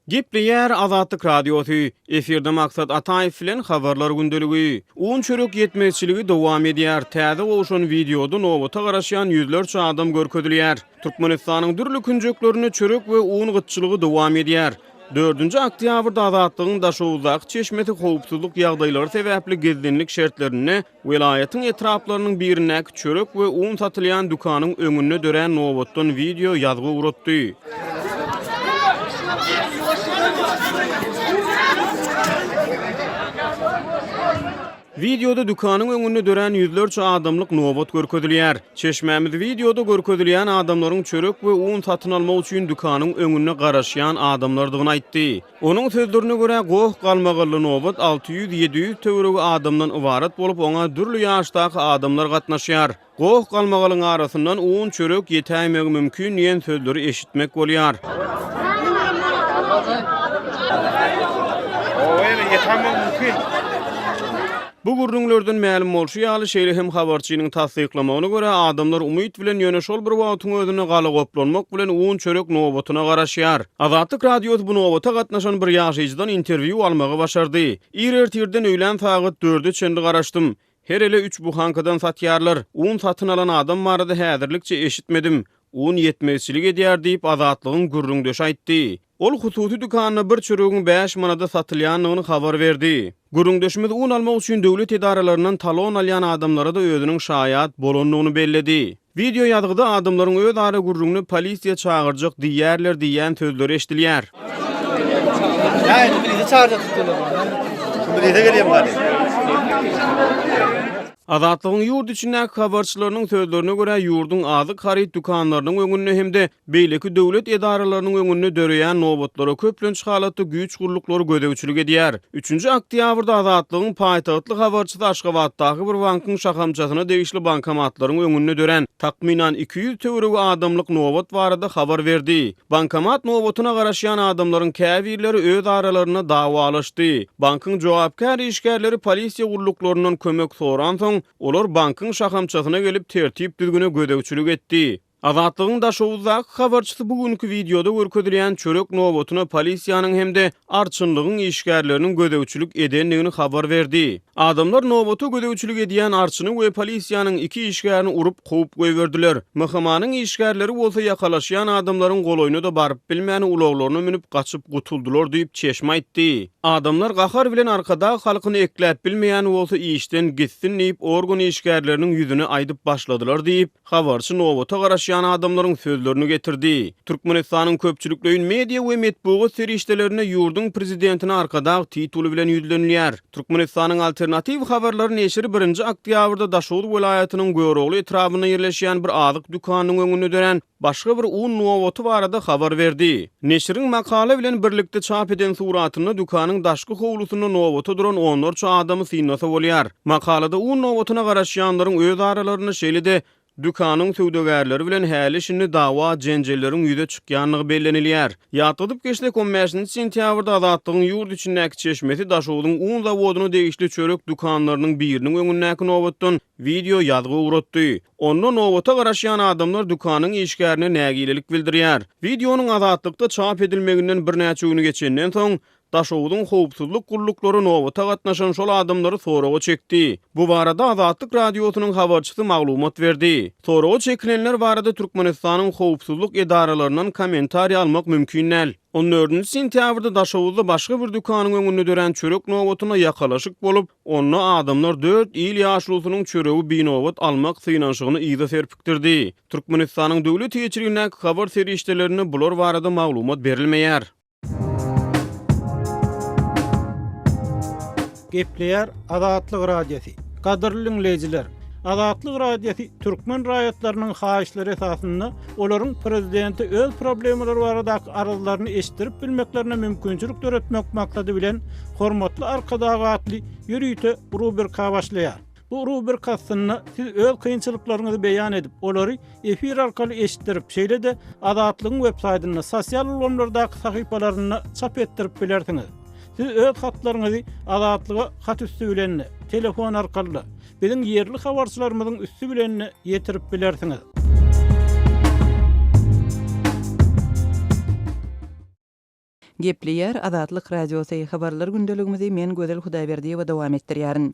Gepleýär Azatlyk Radiosy, Efirde Maksat Ataýew bilen Habarlar gündeligi. Un-çörek ýetmezçiligi dowam edýär, täze gowşan wideoda nobata garaşýan ýüzlerçe adam görkezilýär. Türkmenistanyň dürli künjeklerinde çörek we un gytçylygy dowam edýär. Dördünji oktýabrda Azatlygyň Daşoguzdaky çeşmesi howpsuzlyk ýagdaýlary sebäpli gizlinlik şertlerinde Welaýatyň etraplarynyň birindäki çörek we un satylýan dükanyň öňünde dörän nobatdan wideo ýazgy ugratdy. Wideoda dükanyň öňünde dörän ýüzlerçe adamlyk nobat görkezilýär. Çeşmämiz wideoda görkezilýän adamlaryň çörek we un satyn almak üçin dükanyň öňünde garaşýan adamlardygyny aýtdy. Onuň sözlerine görä, goh-galmagally nobat 600-700 töweregi adamdan ybarat bolup, oňa dürli ýaşdaky adamlar gatnaşýar. Goh-galmagalyň arasyndan un, çörek ýetäýmegi mümkin diýen sözleri eşitmek bolýar. Bu gürrüňlerden mälim bolşy ýaly, şeýle hem habarçynyň tassyklamagyna görä, adamlar umyt bilen, ýöne şol bir wagtyň özünde galagoplanmak bilen un-çörek nobatyna garaşýar. Azatlyk Radiosy bu nobata gatnaşan bir ýaşaýjydan interwýu almagy başardy. Ir ertirden öýlän sagat dörde çenli garaşdym. Her ele üç buhankadan satýarlar. Un satyn alan adam barada häzirlikçe eşitmedim. Un ýetmezçilik edýär diýip, Azatlygyň gürrüňdeşi aýtdy. Ol hususy dükanda bir çöregiň bäş manada satylýandygyny habar berdi. Gürrüňdeşimiz un almak üçin döwlet edaralaryndan talon alýan adamlara-da özüniň şaýat bolandygyny belledi. Wideo ýazgyda adamlaryň özara gürrüňini polisiýa çagyrjak diýýärler diýýän sözleri eşidilýär. Azatlygyň ýurt içindäki habarçylarynyň sözlerine görä, ýurduň azyk haryt dükanlarynyň öňünde hem-de beýleki döwlet edaralarynyň öňünde döreýän nobatlara köplenç halatda güýç gulluklary gözegçilik edýär. Üçünji oktýabrda Azatlygyň paýtagtly habarçysy Aşgabatdaky bir bankyň şahamçasyna degişli bankomatlaryň öňünde dörän takmynan 200 töweregi adamlyk nobat barada habar berdi. Bankomat nobatyna garaşýan adamlaryň käbirleri öz aralarynda dawalaşdy. Bankyň jogapkär işgärleri polisiýa gulluklaryndan kömek soransoň, olar bankyň şahamçasyna gelip tertip-düzgüne gözegçilik etdi. Azatlygyň Daşoguzdaky habarçysy bu günki wideoda görkezilýän çörek nobatyna polisiýanyň hem-de arçynlygyň işgärleriniň gözegçilik edendigini habar berdi. Adamlar nobata gözegçilik edýän arçyny we polisiýanyň iki işgärini urup, kowup goýberdiler. MHM-niň işgärleri bolsa ýakalaşýan adamlaryň golaýyna-da baryp bilmän, ulaglaryna münüp, gaçyp gutuldylar diýip, çeşme aýtdy. Adamlar gahar bilen Arkadag halkyny ekläp bilmeýän bolsa işden gitsin diýip, organ işgärleriniň ýüzüne aýdyp başladylar diýip, Habarçy nobata garaşýan adamlaryň sözlerini getirdi. Türkmenistanyň köpçülikleýin media we metbugat serişdelerinde ýurduň prezidentine Arkadag tituly bilen ýüzlenilýär. Türkmenistanyň Alternatiw habarlary neşiri birinji oktýabrda Daşoguz welaýatynyň Görogly etrabynda ýerleşýän bir azyk dükanynyň öňünde dörän başga bir un nobaty barada habar berdi. Neşiriň makala bilen birlikde çap eden suratynda dükanyň daşky howlusynda nobata duran onlarça adamy synlasa bolýar. Makalada un nobatyna garaşýanlaryň öz aralarynda şeýle-de dükanyň söwdagärleri bilen häli-şindi dawa-jenjelleriň ýüze çykýandygy bellenilýär. Ýatladyp geçsek, on bäşinji sentýabrda Azatlygyň ýurt içindäki çeşmesi Daşogzuň un zawodyna degişli çörek dükanlarynyň biriniň öňündäki nobatdan wideo ýazgy ugratdy. Onda nobata garaşýan adamlar dükanyň işgärine nägilelik bildirýär. Wideonyň Azatlykda çap edilmeginden birnäçe gün geçenden soň, Daşogzuň howpsuzlyk gulluklary nobata gatnaşan şol adamlary soraga çekdi. Bu barada Azatlyk Radiosynyň habarçysy maglumat berdi. Soraga çekilenler barada Türkmenistanyň howpsuzlyk edaralaryndan kommentariý almak mümkin däl. On dördünji sentýabrda Daşoguzda başga bir dükanyň öňünde dörän çörek nobatynda ýakalaşyk bolup, onda adamlar dört il ýaşulusynyň çöregi binobat almak synanyşygyny yza serpikdirdi. Türkmenistanyň döwlet eýeçiligindäki habar serişdelerinde bular barada maglumat berilmeýär. Gepleýär Azatlyk Radiosy. Gadyrly diňleýjiler! Azatlyk Radiosy türkmen raýatlarynyň haýyşlary esasynda olaryň prezidente öz problemalary baradaky arzlaryny eşitdirip bilmeklerine mümkinçilik döretmek maksady bilen Hormatly Arkadag atly ýörite rubrika başlaýar. Bu rubrika astynda siz öz kynçylyklaryňyzy beýan edip, olary efir arkaly eşitdirip, şeýle-de Azatlygyň websaýtynda, sosial ulgamlardaky sahypalarynda çap etdirip bilersiňiz. Siz öz hatlaryňyzy Azatlyga hat üsti bilen-de, telefon arkaly-da, biziň ýerli habarçylarymyzyň üsti bilen-de ýetirip bilersiňiz. Gepleýär Azatlyk Radiosy, Habarlar gündeligimizi men Gözel Hudaýberdiýewa dowam etdirýärin.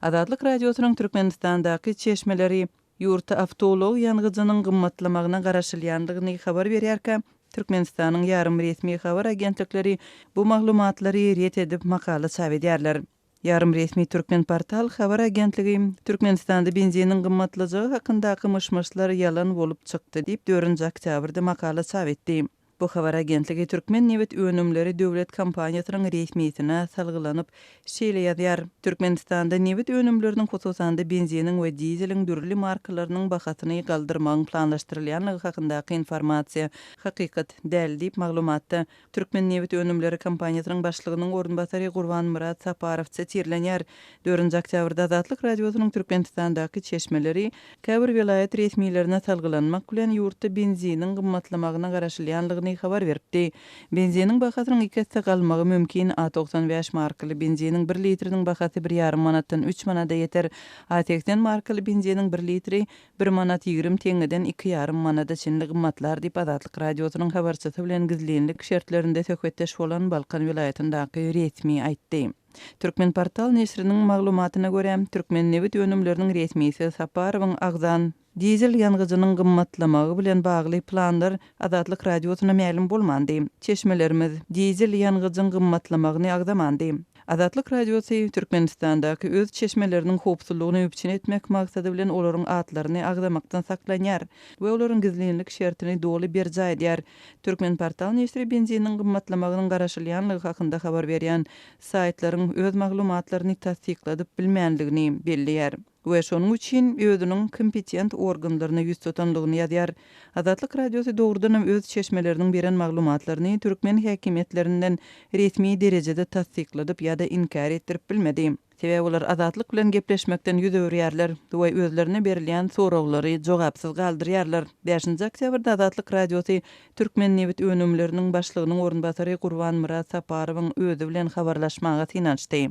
Azatlyk Radiosynyň Türkmenistandaky çeşmeleri ýurtda awtoulag ýangyjynyň gymmatlamagyna garaşylýandygyny habar berýärkä, Türkmenistanyň ýarym resmi habar agentlikleri bu maglumatlary ret edip makala çap edýärler. Ýarym resmi Türkmenportal habar agentligi Türkmenistanda benziniň gymmatlajagy hakyndaky myş-myşlar ýalan bolup çykdy diýip, dördünji oktýabrda makala çap etdi. Bu habar agentligi Türkmennebitönümleri döwlet kompaniýasynyň resmisine salgylanyp, şeýle ýazýar, Türkmenistanda nebit önümleriniň, hususan-da, benziniň we dizeliň dürli markalarynyň bahasyny galdyrmagyň planlaşdyrylýanlygy hakyndaky informasiýa hakykat däl diýip, maglumatda Türkmennebitönümleri kompaniýasynyň başlygynyň orunbasary Gurbanmyrat Saparow sitirlenýär. Dördünji oktýabrda Azatlyk Radiosynyň Türkmenistandaky çeşmeleri käbir welaýat resmilerine salgylanmak bilen, ýurtda benziniň gymmatlamagyna garaşylýanlygyny habar beripdi. Benziniň bahasynyň iki esse galmagy mümkin, A 95 markaly benziniň bir litriniň bahasy bir ýarym manatdan üç manada ýeter, A 80 markaly benziniň bir litri Bir manat 20 teňňeden iki ýarym manada çenli gymmatlar diýip, Azatlyk Radiosynyň habarçysy bilen gizlinlik şertlerinde söhbetdeş bolan Balkan welaýatyndaky resmi aýtdy. Türkmenportal neşiriniň maglumatyna görä, Türkmennebit önümleriniň resmisi Saparowyň agzan dizel ýangyjynyň gymmatlamagy bilen bagly planlar Azatlyk Radiosyna mälim bolmandy. Çeşmelerimiz dizel ýangyjyň gymmatlamagyny agzamandy. Azatlyk Radiosy Türkmenistandaky öz çeşmeleriniň howpsuzlygyny üpjün etmek maksady bilen olaryň atlaryny agzamakdan saklanýar we olaryň gizlinlik şertini doly berjaý edýär. Türkmenportal neşiri benziniň gymmatlamagynyň garaşylýanlygy hakynda habar berýän saýtlaryň öz maglumatlaryny tassykladyp bilmänligini belleýär. We şonuň üçin özüniň kompetent organlaryna ýüz tutanlygyny ýazýar. Azatlyk Radiosy dogrudanam öz çeşmeleriniň beren maglumatlaryny türkmen häkimiýetlerinden resmi derejede tassykladyp ýa-da inkär etdirip bilmedi. Sebäbi olar Azatlyk bilen gepleşmekden ýüz öwürýärler we özlerine berilýän soraglary jogapsyz galdyrýarlar. Bäşinji oktýabrda Azatlyk Radiosy Türkmennebitönümleriniň başlygynyň orunbasary Gurbanmyrat Saparowyň özi bilen habarlaşmaga synanyşdy.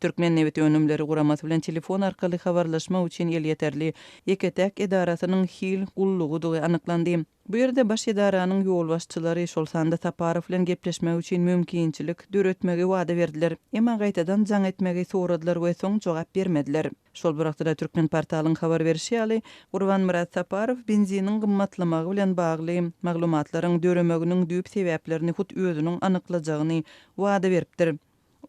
Türkmennebitönümleri guramasy bilen telefon arkaly habarlaşmak üçin elýeterli ýeke-täk edarasynyň hil gullugydygy anyklandy. Bu ýerde baş edaranyň ýolbaşçylary, şol sanda Saparow bilen gepleşmek üçin mümkinçilik döretmegi wada berdiler. Emma gaýtadan jaň etmegi soradylar we soň jogap bermediler. Şol bir wagtda-da Türkmenportalyň habar berşi ýaly, Gurbanmyrat Saparow benziniň gymmatlamagy bilen bagly maglumatlaryň döremeginiň düýp sebäplerini hut özüniň anyklajagyny wada beripdir.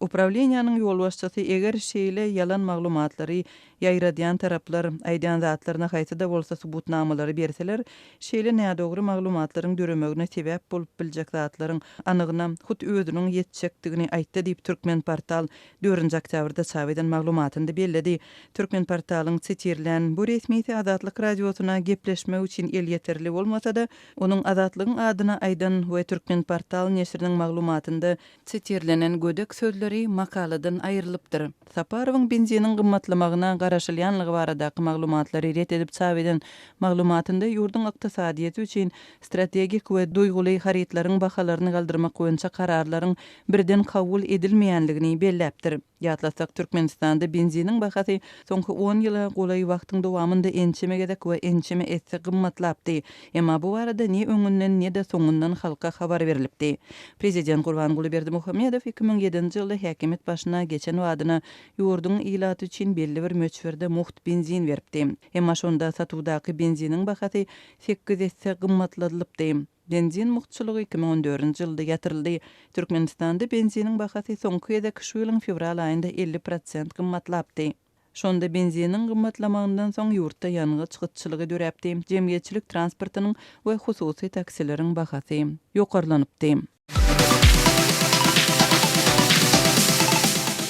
Uprawleniýäniň ýolbaşçysy eger şeýle ýalan maglumatlary ýaýradýan taraplar aýdýan zatlaryna haýsy-da bolsa subutnamalary berseler, şeýle nädogry maglumatlaryň döremegine sebäp bolup biljek zatlaryň anygyna hut özüniň ýetjekdigini aýtdy diýip, Türkmenportal dördünji oktýabrda çap eden maglumatynda belledi. Türkmenportalyň sitirlän bu resmisi Azatlyk Radiosyna gepleşmek üçin elýeterli bolmasa-da, onuň Azatlygyň adyna aýdan we Türkmenportal neşiriniň maglumatynda Sitirlenen gödek sözleri makaladan aýrylypdyr. Saparowyň benziniň gymmatlamagyna garaşylýanlygy baradaky maglumatlary ret edip çap eden maglumatynda ýurduň ykdysadyýeti üçin strategik we duýguly harytlaryň bahalaryny galdyrmak boýunça kararlaryň birden kabul edilmeýänligini belläpdir. Ýatlatsak, Türkmenistanda benziniň bahasy soňky on ýyla golaý wagtyň dowamynda ençeme gezek we ençeme esse gymmatlapdy. Emma bu barada ne öňünden, ne-de soňundan halka habar berlipdi. Prezident Gurbanguly Berdimuhamedow 2007-nji ýylda häkimiýet başyna geçen badyna ýurduň ilaty üçin belli bir möçberde mugt benzin beripdi. Emma şonda satuwdaky benziniň bahasy sekiz esse gymmatladylypdy. Benzin mugtçulygy 2014-nji ýylda ýatyryldy. Türkmenistanda benziniň bahasy soňky gezek şu ýylyň fewral aýynda 50 prosent gymmatlapdy. Şonda benziniň gymmatlamagyndan soň ýurtda ýangyç gytçylygy döräpdi, jemgyýetçilik transportynyň we hususy taksileriň bahasy ýokarlanypdy.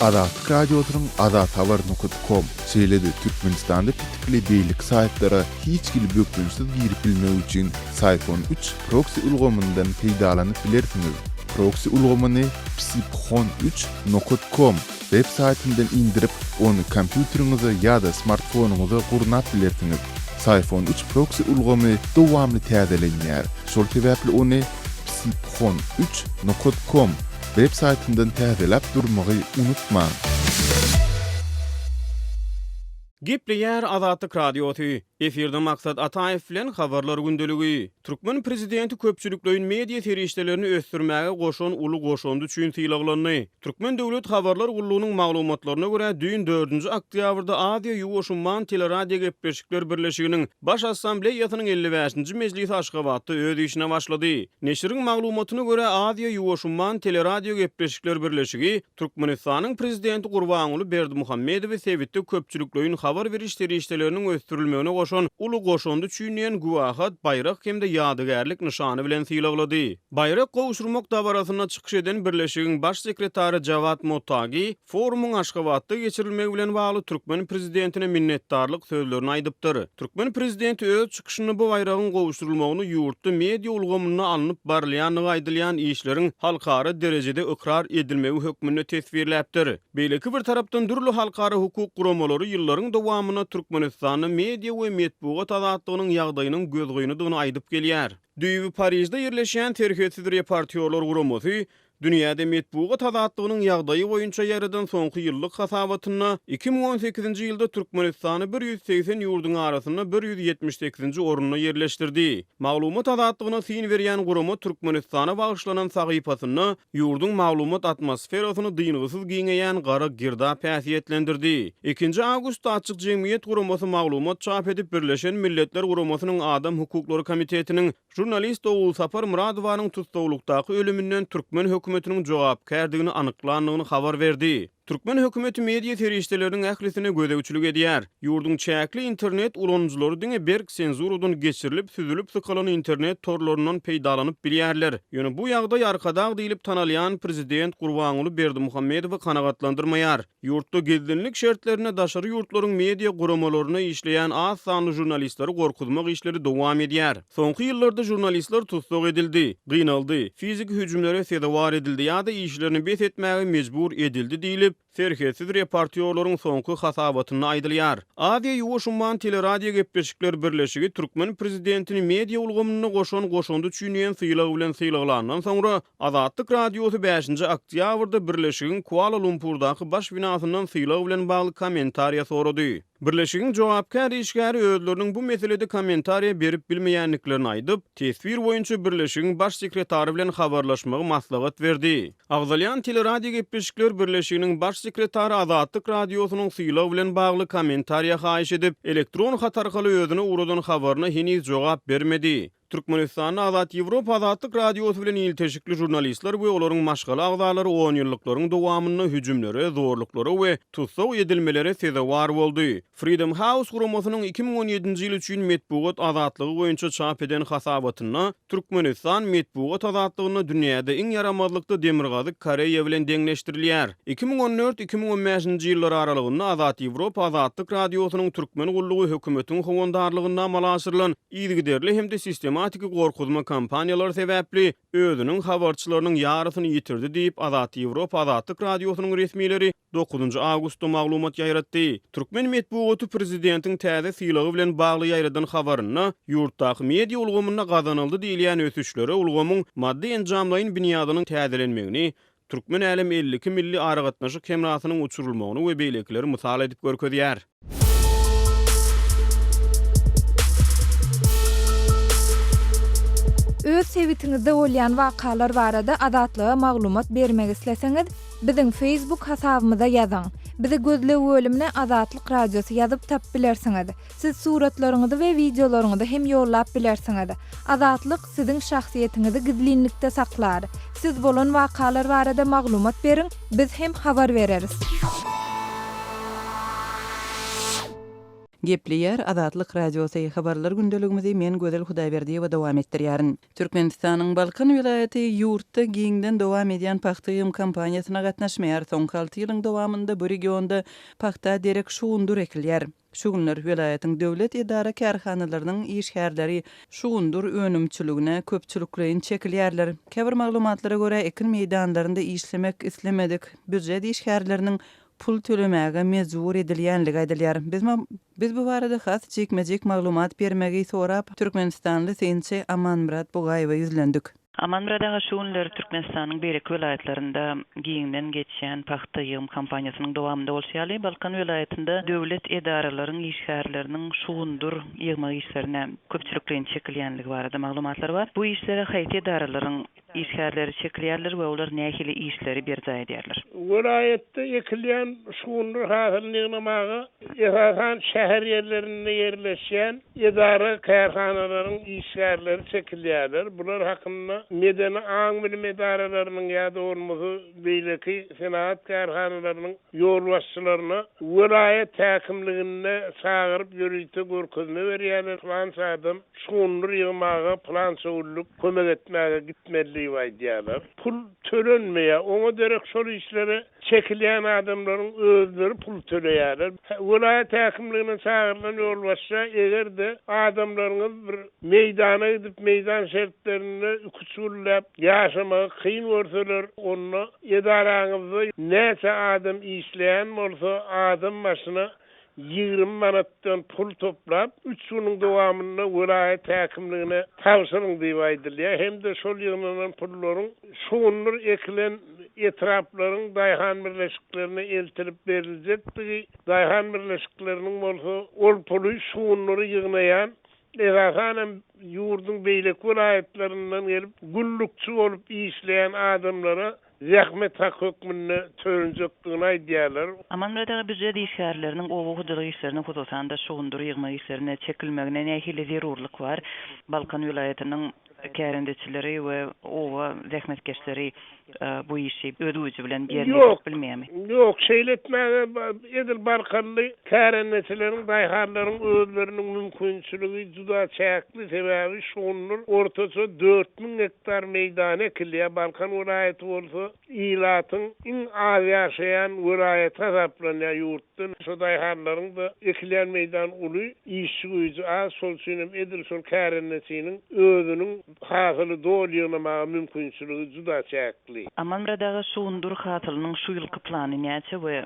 Azatlyk Radiosynyň Azathabar nokat kom, şeýle-de Türkmenistanda petikli beýleki saýtlara hiç hili bökdençsiz girip bilmek üçin Syphon üç proksi ulgamyndan peýdalanyp bilersiňiz. Proksi ulgamyny psiphon üç nokat kom web saýtyndan indirip, ony kompýuteriňize ýa-da smartfonyňyza gurnap bilersiňiz. Syphon üç proksi ulgamy dowamly täzelenýär, şol sebäpli ony psiphon üç nokat kom web saýtyndan täzeläp durmagy unutmaň. Gepleýär Azatlyk Radiosy, Efirde Maksat Ataýew bilen Habarlar gündeligi. Türkmen prezidenti köpçülikleýin media serişdelerini ösdürmäge goşan uly goşandy üçin sylaglandy. Türkmen döwlet habarlar gullugynyň maglumatlaryna görä, düýn dördünji oktýabrda Aziýa-Ýuwaş umman teleradiogepleşikler birleşiginiň Baş Assambleýasynyň 55-nji mejlisi Aşgabatda öz işine başlady. Neşiriň maglumatyna görä, Aziýa-Ýuwaş umman teleradiogepleşikler birleşigi Türkmenistanyň Prezidenti Gurbanguly Berdimuhamedowy sebitde köpçülikleýin habar beriş serişdeleriniň ösdürilmegine goşan uly goşandy üçin diýen güwähat, baýrak hem-de ýadygärlik nyşany bilen sylaglady. Baýrak gowşurmak dabarasynda çykyş eden birleşigiň Baş sekretary Jawad Mottagi forumyň Aşgabatda geçirilmegi bilen bagly türkmen Prezidentine minnetdarlyk sözlerini aýdypdyr. Türkmen Prezidenti öz çykyşynda bu baýragyň gowşurylmagyny ýurtda media ulgamynda alnyp barylýandygy aýdylýan işleriň halkara derejede ykrar edilmegi hökmünde teswirläpdir. Beýleki bir tarapdan dürli halkara hukuk guramalary ýyllaryň dowamynda Türkmenistanda media we metbugat azatlygynyň ýagdaýynyň gözgynydygyny aýdyp gelýär. Düýbi Parižde ýerleşýän Serhetsiz reportýorlar guramasy Dünýäde metbugat azatlygynyň ýagdaýy boýunça ýaýradan soňky ýyllyk hasabatynda 2018-nji ýylda Türkmenistany 180 ýurduň arasynda 178-nji orunda ýerleşdirdi. Maglumat azatlygyna syn berýän gurama Türkmenistana bagyşlanan sahypasynda ýurduň maglumat atmosferasyny dyngysyz giňeýän gara girdap häsiýetlendirdi. Ikinji awgustda Açyk jemgyýet guramasy maglumat çap edip, Birleşen Milletler Guramasynyň Adam hukuklary komitetiniň Žurnalist Ogulsapar Myradowanyň tussaglykdaky ölüminden türkmen hökümetiniň jogapkärdigini anyklandygyny habar berdi. Türkmen hökümeti media serişdeleriniň ählisine gözegçilik edýär. Ýurduň çäkli internet ulanyjylary diňe berk senzuradan geçirilip, süzülip sykalan internet torlaryndan peýdalanyp bilýärler. Ýöne bu ýagdaý Arkadag diýlip tanalýan prezident Gurbanguly Berdimuhamedowy kanagatlandyrmaýar. Ýurtda gizlinlik şertlerinde daşary ýurtlaryň media guramalarynda işleýän az sanly žurnalistleri gorkuzmak işleri dowam edýär. Soňky ýyllarda žurnalistler tussag edildi, gynaldy, fiziki hüjümlere sezewar edildi ýa-da işlerini bes etmäge mejbur edildi diýlip, Serhetsiz reportýorlaryň soňky hasabatynda aýdylýar. Aziýa-Ýuwaş umman teleradiogepleşikler birleşigi türkmen prezidentini media ulgamynda goşan goşandy üçin diýen sylag bilen sylaglandan soňra, Azatlyk Radiosy bäşinji oktýabrda birleşigiň Kuala-Lumpurdaky baş binasyndan sylag bilen bagly kommentariýa sorady. Birleşigiň jogapkär işgäri özleriniň bu meselede kommentariýa berip bilmeýändiklerini aýdyp, teswir boýunça birleşigiň baş sekretary bilen habarlaşmagy maslahat berdi. Agzalýan teleradiogepleşikler birleşiginiň baş sekretary Azatlyk Radiosynyň sylag bilen bagly kommentariýa haýyş edip, elektron hat arkaly özüne ugradan habaryna heniz jogap bermedi. Türkmenistanda Azat Ýewropa Azatlyk Radiosy bilen ilteşikli žurnalistler we olaryň maşgala agzalary onýyllyklaryň dowamynda hüjümlere, zorluklara we tussag edilmelere sezewar boldy. Freedom House guramasynyň 2017-nji ýyl üçin metbugat azatlygy boýunça çap eden hasabatynda Türkmenistan metbugat azatlygynda dünýäde iň ýaramazlykda Demirgazyk Koreýa bilen deňleşdirilýär. 2014, 2015-nji ýyllar aralygynda Azat Ýewropa Azatlyk Radiosynyň türkmen gullugy hökümetiň howandarlygynda amala aşyrylan yzygiderli hem-de sistematiki gorkuzma kampaniýalary sebäpli özüniň habarçylarynyň ýarysyny ýitirdi diýip, Azat Ýewropa Azatlyk Radiosynyň resmileri dokuzynjy awgustda maglumat ýaýratdy. Türkmen metbugaty prezidentiň täze sylagy bilen bagly ýaýradan habarynda ýurtdaky media ulgamynda gazanyldy diýilýän ösüşlere ulgamyň maddy-enjamlaýyn binýadynyň täzelenmegini, Türkmen älem 52 milli aragatnaşyk hemrasynyň uçurylmagyny we beýlekileri mysal edip görkezýär. Öz sebitiňizde bolýan wakalar barada Azatlyga maglumat bermek isleseňiz, biziň Facebook hasabymyza ýazyň. Bizi gözleg bölümine Azatlyk Radiosy ýazyp tapyp bilersiňiz. Siz suratlaryňyzy we wideolaryňyzy hem ýollap bilersiňiz. Azatlyk siziň şahsyýetiňizi gizlinlikde saklar. Siz bolan wakalar barada maglumat beriň, biz hem habar bereris. Gepleýär Azatlyk Radiosy, Habarlar gündeligimizi men Gözel Hudaýberdiýewa dowam etdirýärin. Türkmenistanyň Balkan welaýaty ýurtda giňden dowam edýän pagta ýygym kampaniýasyna gatnaşmaýar. Soňky alty ýylyň dowamynda bu regionda pagta derek şugundyr ekilýär. Şu günler welaýatyň döwlet edara-kärhanalarynyň işgärleri şugundyr önümçiligine köpçülikleýin çekilýärler. Käbir maglumatlara görä, ekin meýdanlarynda işlemek islemedik býujet işgärleriniň pul tölemäge mejbur edilýänligi aýdylýar. Biz Biz bu barada has jikme-jik maglumat bermegi sorap, türkmenistanly synçy Amanmyrat Bugaýewe ýüzlendik. Amanmyrat aga, şu günler Türkmenistanyň beýleki welaýatlarynda giňden geçýän pagta ýygym kampaniýasynyň dowamynda bolşy ýaly, Balkan welaýatynda döwlet edaralaryň işgärleriniň şugundyr ýygmak işlerine köpçülikleýin çekilýänligi barada maglumatlar bar. Bu işlere haýsy edaralaryň işgärleri çekilýärler we olar nähili işleri berjaý edýärler? Welaýatda ekilýän şugundyr hasylyny ýygnamaga esasan şäher ýerlerinde ýerleşýän edara-kärhanalaryň işgärleri çekilýärler. Bular hakynda medeni aň-bilim edaralarynyň ýa-da bolmasa beýleki senagat kärhanalarynyň ýolbaşçylaryna welaýat häkimliginde çagyryp ýörite görkezme berýärler, pylança adam şugundyr ýygmaga pylança günlük kömek etmäge gitmeli diýip aýdýarlar. Pul tölenmeýär. Oňa derek şol işlere çekilýän adamlaryň özleri pul töleýärler. Welaýat häkimligine çagyrylan ýolbaşça eger-de adamlaryňyz bir meýdana gidip, meýdan şertlerinde iki-üç günläp ýaşamagy kyn görseler, onda edaraňyzda näçe adam işleýän bolsa, adam başyna 20 manatdan pul toplap, üç günüň dowamynda welaýat häkimligine tabşyryň diýip aýdylýar hem-de şol ýygnanan pullaryň şugundyr ekilen etraplaryň daýhan birleşiklerine eltilip beriljekdigi, daýhan birleşikleriniň bolsa ol puly şugundyry ýygnaýan, esasan hem ýurduň beýleki welaýatlaryndan gelip gullukçy bolup işleýän adamlara zähmet haky hökmünde tölenjekdigini aýdýarlar. Amanmyrat aga býujet işgärleriniň oba hojalyk işlerine hususan-da şugundyr ýygmak işlerine çekilmegine nähili zerurlyk bar? Balkan welaýatynyň kärendeçileri we oba zähmetkeşleri bu işi öz güýji bilen ýerine ýetirip bilmeýärmi? Ýok, şeýle etmäge edil balkanly kärendeçileriň, daýhanlaryň özleriniň mümkinçiligi juda çäkli, sebäbi şugundyr ortaça 4000 gektar meýdana ekilýär, Balkan welaýaty bolsa ilatyň iň az ýaşaýan welaýaty hasaplanýar ýurtda. Şo daýhanlaryň-da ekilýän meýdany uly, işçi güýji az, şol üçin hem edil şol kärendeçiniň özüniň hasyly doly ýygnamaga mümkinçiligi juda çäkli. Amanmyrat aga, şugundyr hasylynyň şu ýylky plany näçe we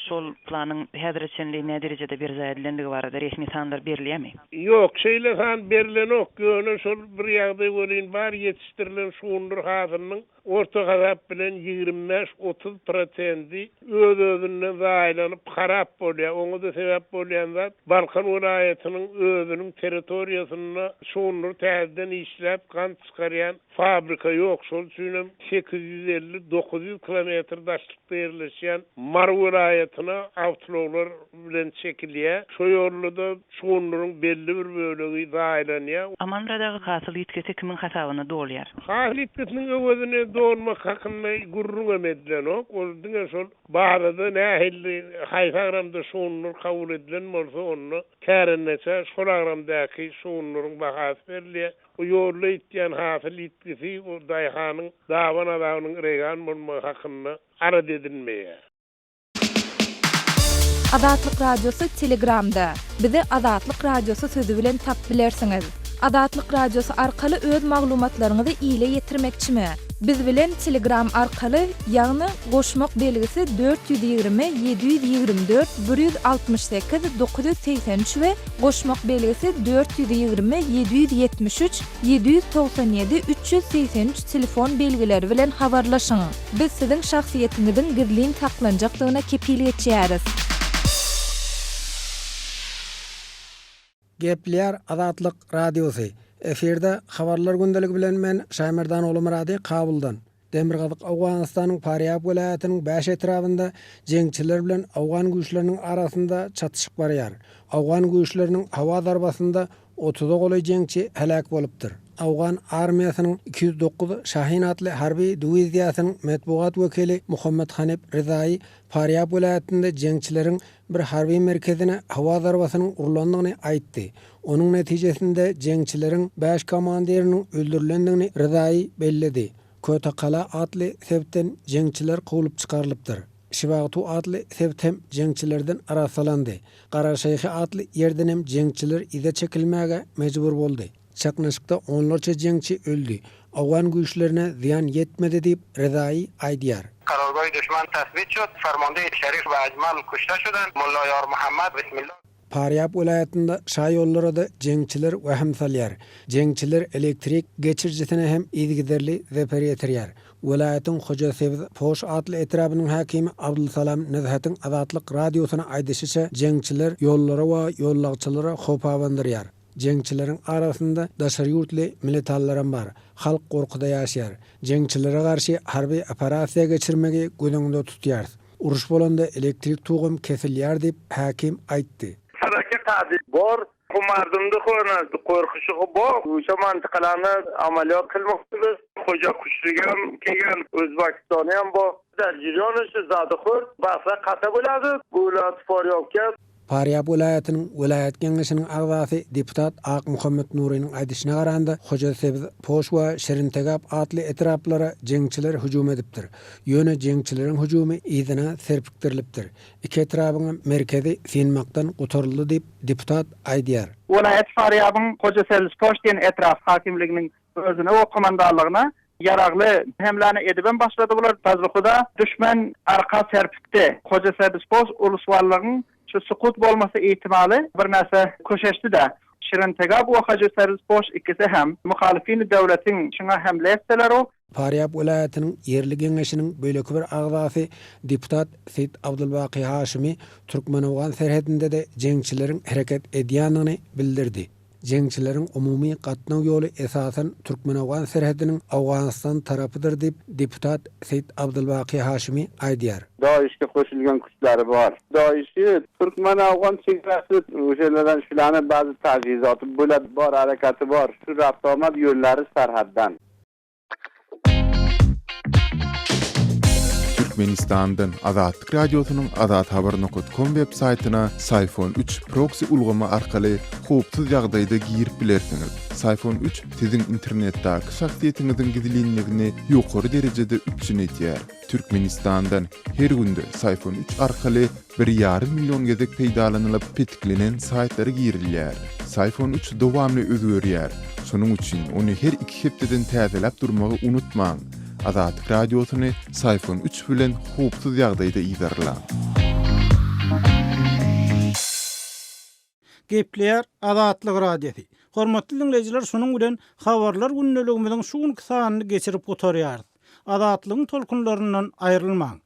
şol planyň häzire çenli näderejede berjaý edilendigi barada resmi sanlar berilýärmi? Ýok, şeýle san berlenok, ýöne şol bir ýagdaý welin bar, ýetişdirilen şugundyr hasylynyň orta hasap bilen 25-30 prosendi öz-özünden zaýalanyp, harap bolýar. Oňa-da sebäp bolýan zat, Balkan welaýatynyň özüniň territoriýasynda şugundyry täzeden işläp, gant çykarýan Fabrika ýok, şol üçinem 850, 900 kilometr daşlykda ýerleşýän Mary welaýatyna awtoulaglar bilen çekilýär. Şo ýolda-da şugundyryň belli bir bölegi zaýalanýar. Amanmyrat aga, hasyl ýitgisi kimiň hasabyna dolýar? Hasyl ýitgisiniň öwezini dolmak hakynda gürrüňem edilenok. Ol diňe şol bazada nähili, haýsy agramda şugundyr kabul edilen bolsa, onda kärendeçä şol agramdaky şugundyryň bahasy berilýär. Bu ýolda ýitýän hasyl ýitgisi o daýhanyň daban azabynyň reýgan bolmagy hakynda alada edilmeýär. Azatlyk Radiosy Telegramda. Bizi Azatlyk Radiosy sözi bilen tap bilersiňiz. Azatlyk Radiosy arkaly öz maglumatlaryňyzy ile ýetirmekçimi? Biz bilen Telegram arkaly, ýagny goşmak belgisi 420 724 168 983 we goşmak belgisi 420 773 797 383 telefon belgileri bilen habarlaşyň. Biz siziň şahsyýetiňiziň gizlin saklanjakdygyna kepil geçýäris. Gepleýär Azatlyk Radiosy. Efirde Habarlar gündeligi bilen men Şaýmerdan Ogulmyrady Kabuldan. Demirgazyk Owganystanyň Farýab welaýatynyň bäş etrabynda jeňçiler bilen owgan güýçleriniň arasynda çatyşyk barýar. Owgan güýçleriniň howa zarbasynda otuza golaý jeňçi heläk bolupdyr. Owgan armiýasynyň 209 Şahin atly harby diwiziýasynyň metbugat wekili Muhammet Hanif Rezaýy Farýab welaýatynda jeňçileriň bir harby merkezine howa zarbasynyň urlandygyny aýtdy. Onuň netijesinde jeňçileriň bäş komandiriniň öldürilendigini Rezaýy belledi. Kötekala atly sebitden jeňçiler kowlup çykarylypdyr. Şibagtu atly sebit hem jeňçilerden arassalandy. Garaşeýhi atly ýerden hem jeňçiler yza çekilmäge mejbur boldy. Çaknyşykda onlarça jeňçi öldi. Owgan güýçlerine zyýan ýetmedi diýip, Rezaýy aýdýar. Karargahi duşman tasbit şod, fermande Şerif we Ajmal kuşte şudend, Mulla Ýar Muhammed, Bismillah. Parýab welaýatynda şaýollara-da jeňçiler wehim salýar. Jeňçiler elektrik geçirijisine hem yzygiderli zeper ýetirýär. Welaýatyň Hojasebz Poş atly etrabynyň häkimi Abdulsalam Nezhetiň Azatlyk Radiosyna aýdyşyça, jeňçiler ýollara we ýollagçylara howp abandyrýar. Jeňçileriň arasynda daşary ýurtly militallaram bar. Halk gorkuda ýaşaýar. Jeňçilere garşy harby operasiýa geçirmegi göz öňünde tutýarys. Uruş bolanda elektrik togam kesilýär diýip, häkim aýtdy. Sadaka kady bor. Bu mardumdy köne gorkuşygy bor. Uşa mantykalany amaliyot kylmakdyr. Hoja kuşlugam kelgen Özbekistoniyam bor. Jiriony şu zady hur basra kata bolady. Bu welaýat Forýobka. Farýab welaýatynyň welaýat geňeşiniň agzasy deputat Akmuhammet Nurynyň aýdyşyna garanda, Hojasebz, Poş we Şirintegap atly etraplara jeňçiler hüjüm edipdir. Ýöne jeňçileriň hüjümi yzyna serpikdirilipdir. Iki etrabyňam merkezi synmakdan gutaryldy diýip, deputat aýdýar. Welaýat Farýabyň Hojasebzpoş diýen etrap hakimliginiň özüne we komandanlygyna ýaragly hemläni edibem başlady bular. Fazly-Huda düşmen arka serpikdi. Hojasebzpoş uluswallygyň şu sukut bolmasy ihtimaly birnäçe köşeşdi-de. Şirintegap we Hojasebzpoş ikisi hem muhalyfini döwletiň şuňa hemle etseler-u, Farýab welaýatynyň ýerli geňeşiniň beýleki bir agzasy deputat Seýit Abdulbaky Haşymy türkmen-owgan serhedinde-de jeňçileriň hereket edýändigini bildirdi. Jeňçileriň umumy gatnaw ýoly esasan türkmen-owgan serhediniň Owganystan tarapydyr diýip, deputat Seýit Abdulbaky Haşymy aýdýar. DAIŞ-ge goşulgan kuçlari bor. DAIŞ-i türkmen-owgan çegarasy o'shalardan shularni ba'zi tajhizoti bo'ladi bor, harakati bor. Shu raftomad yo'llari sarhaddan. Türkmenistandan Azatlyk Radiosynyň Azathabar nokat kom web saýtyna Syfon üç proksi ulgamy arkaly howpsuz ýagdaýda girip bilersiňiz. Syfon üç siziň internetdäki şahsyýetiňiziň gizlinligini ýokary derejede üpjün edýär. Türkmenistandan her günde Syfon üç arkaly bir ýarym million gezek peýdalanylyp petiklenen saýtlara girilýär. Syfon üç dowamly özgerýär. Şonuň üçin ony her iki hepdeden täzeläp durmagy unutmaň. Azatlyk Radiosyny Syfon üç bilen howpsuz ýagdaýda yzarlaň. Gepleýär Azatlyk Radiosy. Hormatly diňleýjiler şunuň bilen Habarlar gündeligimiziň şu günki sanyny geçirip gutarýarys. Azatlygyň tolkunlaryndan aýrylmaň.